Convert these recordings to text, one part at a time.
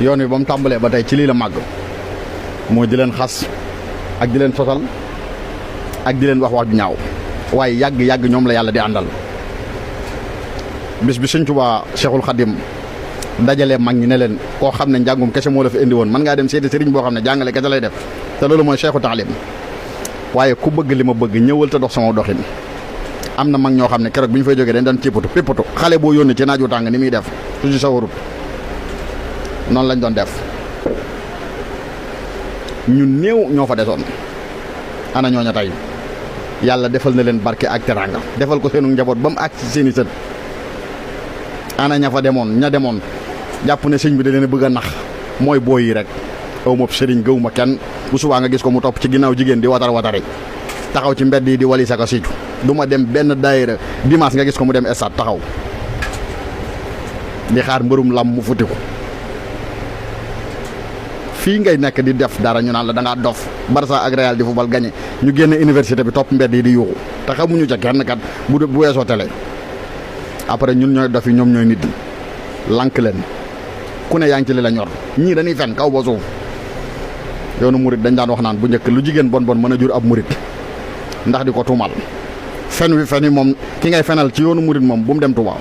yoon wi ba mu tàmbalee ba tey ci lii la màgg mooy di leen xas ak di leen sosal ak di leen wax ju ñaaw waaye yàgg ñoom la yàlla di àndal. bis bi Sëñ Tuubaa Cheikhul Khadim dajalee mag ñi ne leen koo xam ne njàngum kese moo la fi indi woon mën ngaa dem seeti sëriñ boo xam ne jàngale kese lay def te loolu mooy Cheikhu Taalim waaye ku bëgg li ma bëgg ñëwal te dox sama doxin. am na mag ñoo xam ne keroog bi ñu fay jógee dañ doon cippatu pippatu xale boo yónni ci naaju tàng ni muy def su ci sawarut noonu lañ doon def ñu néew ñoo fa desoon. ana ñooña tey yàlla defal na leen barke ak teranga defal ko seenu njaboot ba mu àgg ci seeni sët. ana ña fa demoon ña demoon jàpp ne sëñ bi da leen a bëgg a nax mooy booy yi rek aw ma sëriñ gëw ma kenn bu subaa nga gis ko mu topp ci ginnaaw jigéen di watari taxaw ci mbedd yi di wali saka siicu du ma dem benn daayira dimanche nga gis ko mu dem stade taxaw di xaar mbërum lam mu futti ko fii ngay nekk di def dara ñu naan la da ngaa dof Barça ak Real di football gagné ñu génn université bi topp mbedd yi di yuuxu te xamuñu ca kenn kat bu weesoo télé après ñun ñooy dof yi ñoom ñooy nit ñi lank leen ku ne yaa ngi ci li la ñor ñii dañuy fen kaw ba suuf yoonu murit dañ daan wax naan bu njëkk lu jigéen bon mën a jur ab murit ndax di ko tuumal fen yi moom ki ngay fenal ci yoonu murit moom bu mu dem Touba.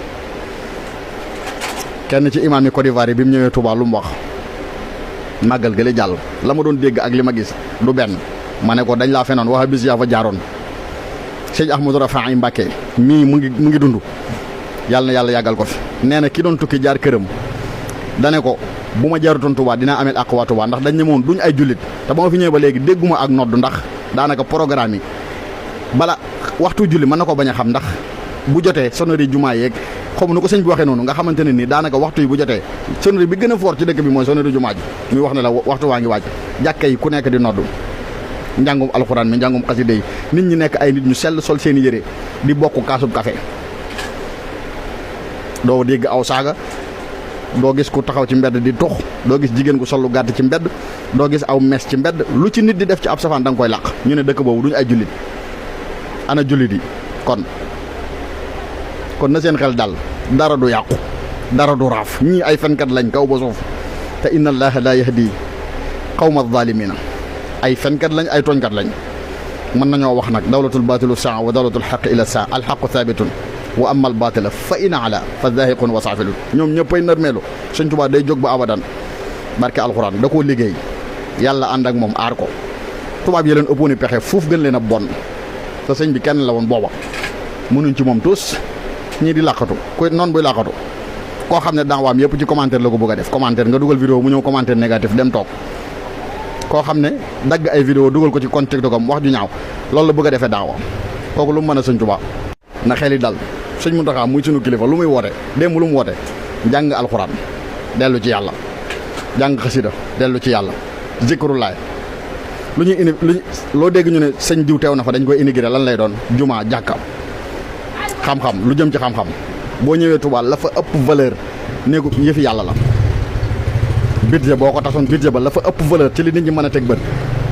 kenn ci imaam yi Côte d'Ivoire yi bi mu ñëwee Touba lu mu wax màggal gële jàll la ma doon dégg ak li ma gis du benn ma ne ko dañ laa fenoon wax bis yaa fa jaaroon sëñ Ahmadou Rafaay Mbàkke mii mu ngi dund yàlla na yàlla yàggal ko fi nee na ki doon tukki jaar këram dane ko bu ma jaarutoon Touba dinaa ameel àq waa Touba ndax dañ ne moom duñ ay jullit te ba ma fi ñëwee ba léegi dégguma ak nodd ndax daanaka programme yi bala waxtu julli mën na ko bañ a xam ndax bu jotee sonnerie jumaa yeeg xamu nu ko sëñ bi waxee noonu nga xamante ne nii daanaka waxtu yi bu jotee sonnerie bi gën a fort ci dëkk bi mooy sonnerie jumaa ji muy wax ne la waxtu waa ngi waaj jàkka yi ku nekk di nodd njàngum alxuraan mi njàngum xasida yi nit ñi nekk ay nit ñu sell sol seen yére di bokk kaasub café doo dégg aw saaga doo gis ku taxaw ci mbedd di tux doo gis jigéen gu sol lu gàtt ci mbedd doo gis aw mes ci mbedd lu ci nit di def ci ab safaan da nga koy làq ñu ne dëkk boobu duñu ay jullit ana jullit yi kon na seen xel dal dara du yàqu dara du raaf ñii ay fenkat lañ kaw ba suuf te inna allaha la yahdi qawma zalimina ay fenkat lañ ay tooñkat lañ mën nañoo wax nag dawlatul batilu saa wa dawlatul xaq ila saa alxaqu thabitun wa amal batila fa in ala fa zahiqun wa saafilun ñoom ñëppay nërmeelu Sëñ Tuubaa day jóg ba abadan barke alxuraan da koo liggéey yàlla ànd ak moom aar ko tubaab yi leen ëppooni pexe fuuf gën leen a bon te sëñ bi kenn la woon booba mënuñ ci moom tous ñii di làqatu ku noonu buy làqatu koo xam ne daawaam yëpp ci commentaire la ko bëgg a def commentaire nga dugal vidéo mu ñëw commentaire négatif dem toog koo xam ne dagg ay vidéo dugal ko ci compte TikTok am wax ju ñaaw loolu la bëgg a defee daawa kooku lu mu mën a Sëñ Tuubaa na xel yi dal Sëñ Muntaxaa muy sunu kilifa lu muy woote démb lu mu woote jàng alxuraan dellu ci yàlla jàng xasida dellu ci yàlla zikrullaay lu ñuy loo dégg ñu ne sëñ diw teew na fa dañ koy intégré lan lay doon jumaa jàkka xam-xam lu jëm ci xam-xam boo ñëwee Touba la fa ëpp valeur néegu yëfi yàlla la budget boo ko tasoon budget ba la fa ëpp valeur ci li nit ñi mën a teg bët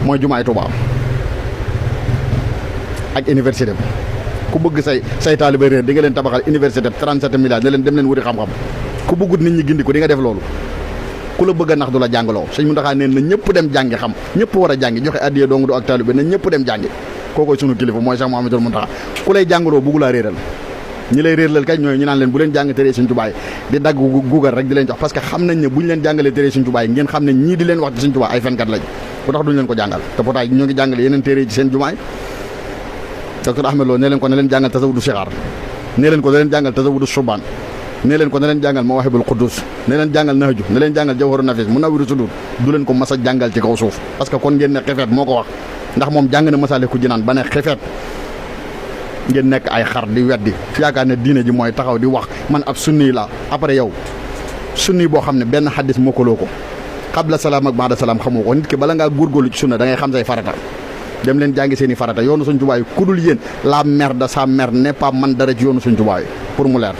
mooy jumaay Touba ak université bi ku bëgg say taalibe réer di nga leen tabaxal université 37 milliards ne leen dem leen wuti xam-xam ku bëggut nit ñi gindi ko di nga def loolu ku la bëgg a nax du la jàngaloo Sëñ Muntaxaa neen na ñëpp dem jàngi xam ñëpp war a jàngi joxe addiya dong du ak taalibe na ñëpp dem jàngi kookoy sunu kilifa mooy Cheikh Mouhamadoul Mountakha ku lay jàngaloo bëggu laa réeral ñi lay réerlal kay ñooy ñu naan leen bu leen jàng téere Sëñ Tuubaa di dagg guugal rek di leen jox parce que xam nañ ne bu ñu leen jàngalee téere Sëñ Tuubaa ngeen xam ne ñii di leen wax ci Sëñ Tuubaa ay fenkat lañ bu tax duñu leen ko jàngal te pourtant ñoo ngi jàngale yeneen téere ci seen jumaay docteur Ahmed Lo ne leen ko ne leen jàngal tasawudu sixaar ne leen ko ne leen jàngal tasawudu subaan ne leen ko ne leen jàngal mawahibul quddus ne leen jàngal nahju ne leen jàngal jawharu nafis munawwiru sudur du leen ko mas a jàngal ci kaw suuf parce que kon ngeen ne xefeet moo ko wax ndax moom jàng na Masaalikul Jinaan ba ne xefeet ngeen nekk ay xar di weddi yaakaar ne diine ji mooy taxaw di wax man ab sunni la après yow sunni boo xam ne benn xaddis mokkaloo ko xabla salaam ak baada salaam xamoo ko nit ki bala ngaa góorgóorlu ci sunna da ngay xam say farata dem leen jàngi seen i farata yoonu Sëñ Tuubaa yi ku dul yéen la merde sa mère n'est pas man dara ci yoonu Sëñ Tuubaa yi pour mu leer